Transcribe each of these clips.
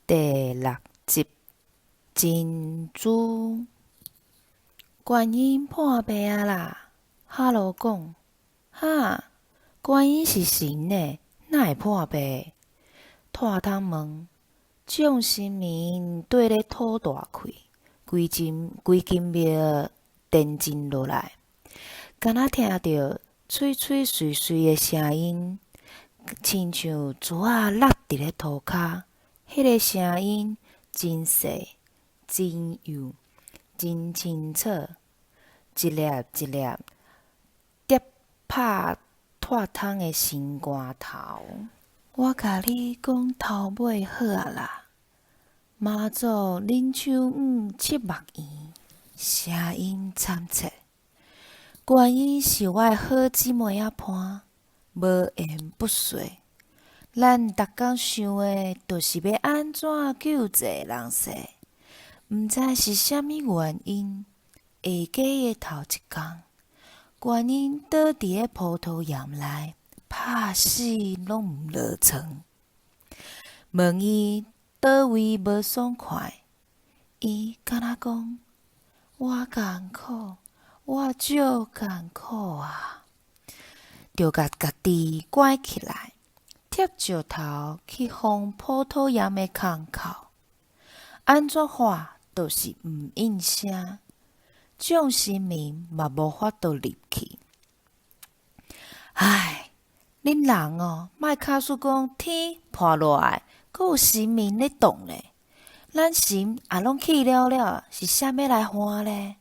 第六集，珍珠。觀音破病啊啦！哈囉講，哈，觀音是神呢，哪會破病？蔡通問，眾神明綴咧吐大氣，規間規間廟沉靜落來，敢若聽著脆脆碎碎的聲音，親像珠仔落佇咧塗跤。彼个聲音真細、真幼、真清楚，一粒一粒疊拍蔡通的心肝頭。我共你講頭尾好啊啦，媽祖忍手毋七目圓，聲音慘切。觀音是我的好姊妹仔伴，無緣不遂。咱逐工想的，就是欲按怎救濟人世，毋知是啥物原因，下家的頭一工，觀音倒佇咧葡萄園內，拍死攏毋落床。問伊佗位無爽快，伊敢若講：我艱苦，我足艱苦啊！就共家己關起來。貼石頭去封葡萄園的空口，按怎喊都是毋應聲，眾神明嘛無法度入去。唉，恁人哦，莫假使講天破落來，閣有神明咧擋咧。咱神也攏去了了，是啥欲來還咧？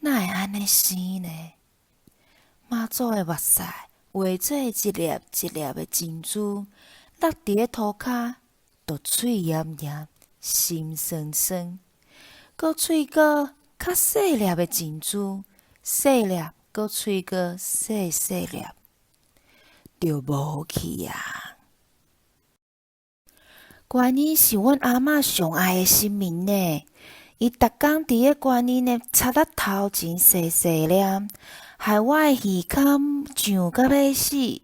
哪會按呢生呢？媽祖的目屎化做一粒一粒的珍珠，落佇咧塗跤，就喙烊烊，心酸酸。閣喙閣較細粒的珍珠，細粒閣喙閣細細粒，就無去啊！觀音是阮阿嬤上愛的神明呢，伊逐工佇咧觀音的賊仔頭前細細念，害我的耳孔脹甲欲死。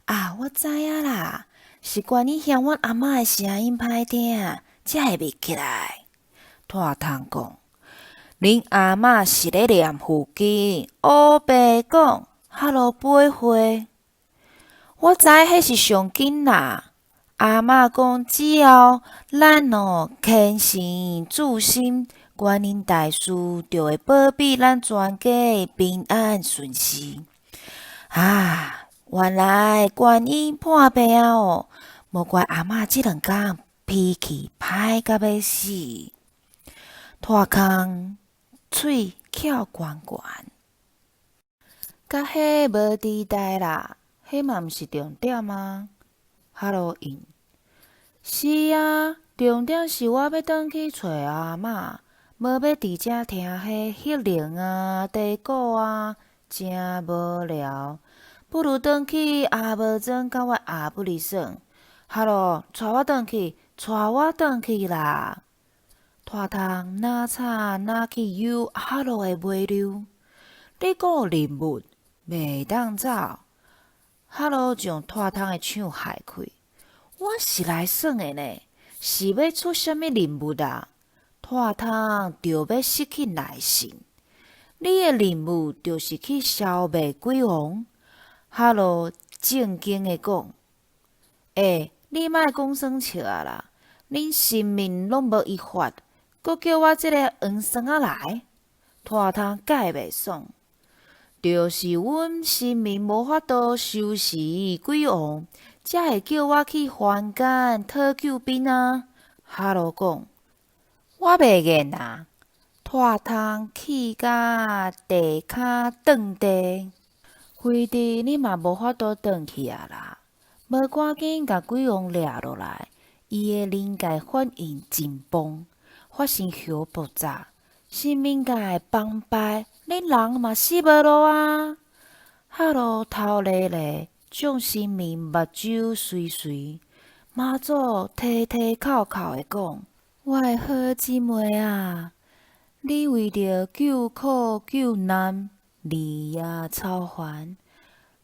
啊，我知影啦，是觀音嫌阮阿嬤的聲音歹聽，才會袂起來。蔡通講，恁阿嬤是咧念佛經，烏白講，哈囉背會。我知彼是上緊啦。阿嬤講，只要咱哦虔誠注心，觀音大士就會保庇咱全家平安順遂。啊，原來觀音破病哦，無怪阿嬤這兩工脾氣歹甲欲死，脫空喙翹懸懸，佮彼無佇代啦，彼嘛毋是重點啊。哈囉應，是啊，重點是我欲轉去揣阿嬤，無欲佇遮聽彼彼靈啊、地鼓啊，誠無聊。不如轉去阿無莊佮我阿母哩耍。哈囉，帶我轉去，帶我轉去啦！蔡通哪吵哪去誘哈囉的尾溜，你閣有任務，袂當走。哈囉將蔡通的手害開，我是來耍的呢，是欲出啥物任務啊？蔡通著欲失去耐性。你的任務就是去消滅鬼王。哈囉正經的講，欸，你莫講耍笑啊啦！恁神明攏無依法，閣叫我這个黃酸仔來？蔡通蓋袂爽。就是阮神明無法度收拾鬼王，才會叫我去凡間討救兵啊！哈囉講，我袂癮啊！蔡通氣甲地跤斷地，非得你嘛無法度轉去啊啦！無趕緊共鬼王掠落來，伊的靈界反應真崩，發生核爆炸，神明界崩敗，恁人嘛死無路啊！哈囉頭咧咧，眾神明目睭垂垂，媽祖提提哭哭的講：我的好姊妹啊，你為著救苦救難，離野超凡，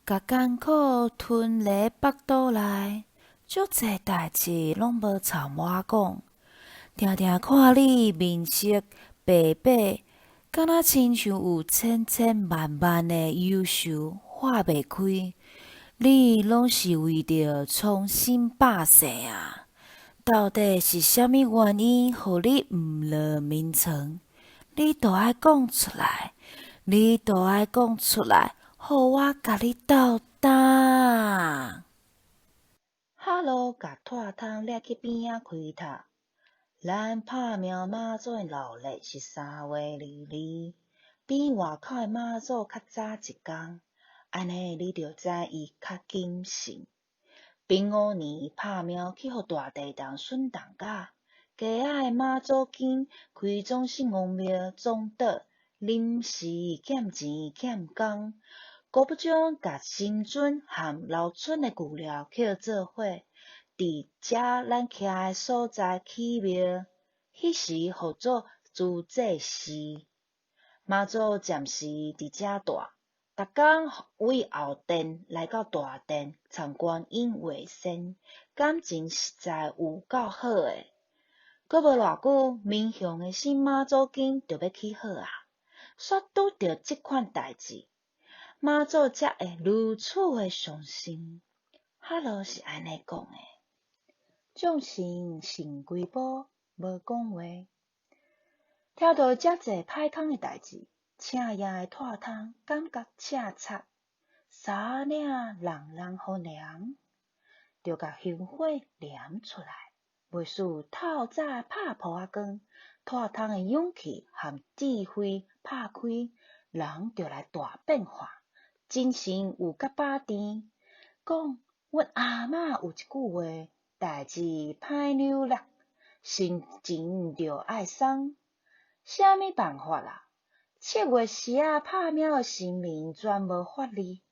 共艱苦吞咧腹肚內，足濟代誌攏無參我講。定定看你面色白白，敢若親像有千千萬萬的憂愁化袂開。你攏是為著蒼生百姓啊！到底是啥物原因，予你毋落眠床？你都愛講出來，你都愛講出來，予我共你鬥膽。哈囉，共蔡通掠去邊仔開塔。咱拍廟媽祖的鬧熱是3月22，比外口的媽祖較早一工。按呢，你就知伊較謹慎。丙午年拍廟去予大地動筍動甲，街仔的媽祖經開忠信王廟總倒，臨時欠錢欠工，辜不將共神尊和留存的舊料捡做伙，佇遮咱徛的所在起廟，彼時號做諸祭寺。媽祖暫時佇遮蹛。逐工為後殿來到大殿參觀音畫仙，感情實在有夠好的。閣無偌久，民雄的新媽祖經就欲起好啊！煞拄著這款代誌，媽祖才會如此的傷心。哈囉是按呢講的。眾神神規步無講話，聽著遮濟歹康的代誌。請夜的蔡通感覺赤賊，衫領人人予涼，就共香火念出來。袂輸透早拍破仔光，蔡通的勇氣和智慧拍開，人就來大變化，精神有較飽甜。講阮阿嬤有一句話：代誌歹扭捏，心情就愛鬆。啥物辦法啊？7月時仔拍廟的神明全無法力，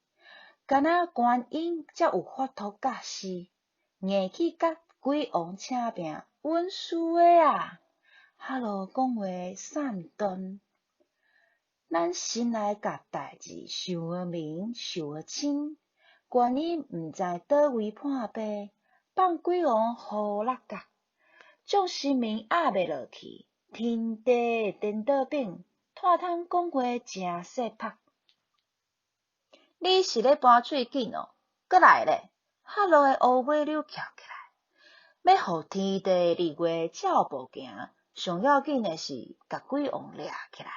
敢若觀音才有法度駕駛，硬去共鬼王請命，穩輸的啊！哈囉講話散斷，咱先來共代誌想個明，想個清。觀音毋知佗位破病，放鬼王予落角，眾神明壓袂落去，天地顛倒反。蔡通講話誠細拍，你是咧搬喙緊哦？閣來咧！哈囉的烏尾溜翹起來，欲予天地日月照步行，上要緊的是共鬼王掠起來。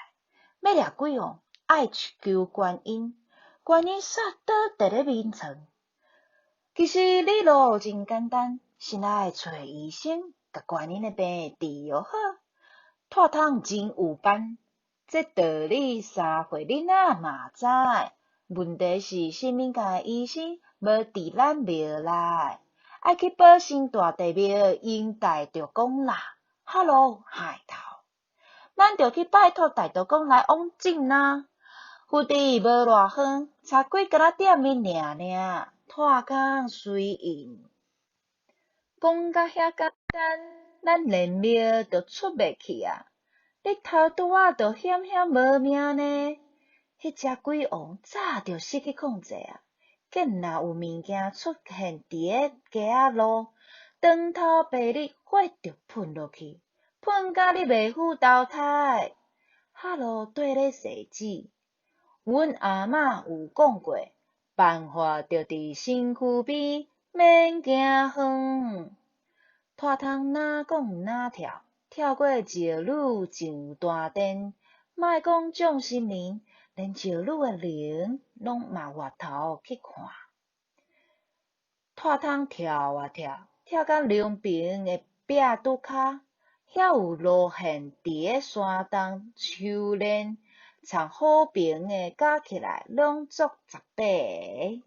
欲掠鬼王，愛求觀音，觀音煞倒佇咧眠床。其實理路真簡單，先來揣醫生，共觀音的病治予好。蔡通真有範。這道理3歲囡仔嘛知，問題是新民界的醫生無佇咱廟內，愛去保生大帝廟迎大著公啦。哈囉，害頭，咱著去拜託大著公來往診啊。府邸無偌遠，差幾工仔點面爾爾，蔡公隨應。講甲遐簡單，咱連廟都出袂去啊！你頭拄仔就險險無命呢！彼隻鬼王早就失去控制啊！見若有物件出現佇个街仔路，當頭白日火就噴落去，噴甲你袂赴投胎。哈囉綴咧踅指，阮阿嬤有講過，辦法就佇身軀邊，免行遠。蔡通哪講哪跳。跳過石女上大殿，莫講眾神明，連石女的靈攏嘛回頭去看。蔡通跳啊跳，跳到龍坪的壁拄跤，遐有羅漢佇个山洞修煉，參好爿的加起來攏足十八个。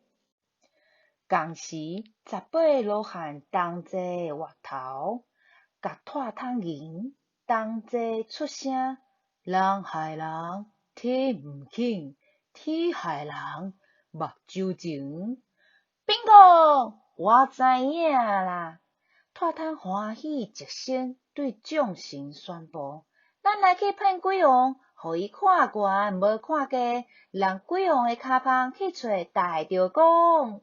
仝時，十八个羅漢同齊回頭。共蔡通迎，同齊出聲，人害人，天毋肯；天害人，目睭晴。Bingo！我知影啦！蔡通歡喜疾聲對眾神宣布：咱來去騙鬼王，予伊看懸無看低，讓鬼王的跤縫去揣大著公。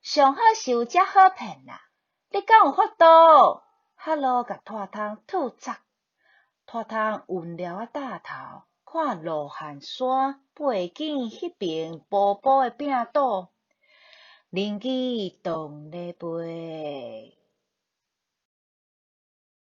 上好是有遮好騙啦！你敢有法度？哈囉共拖桶吐鑿，拖桶勻了仔搭頭，看羅漢山背景彼爿薄薄的餅肚，鄰居當咧飛。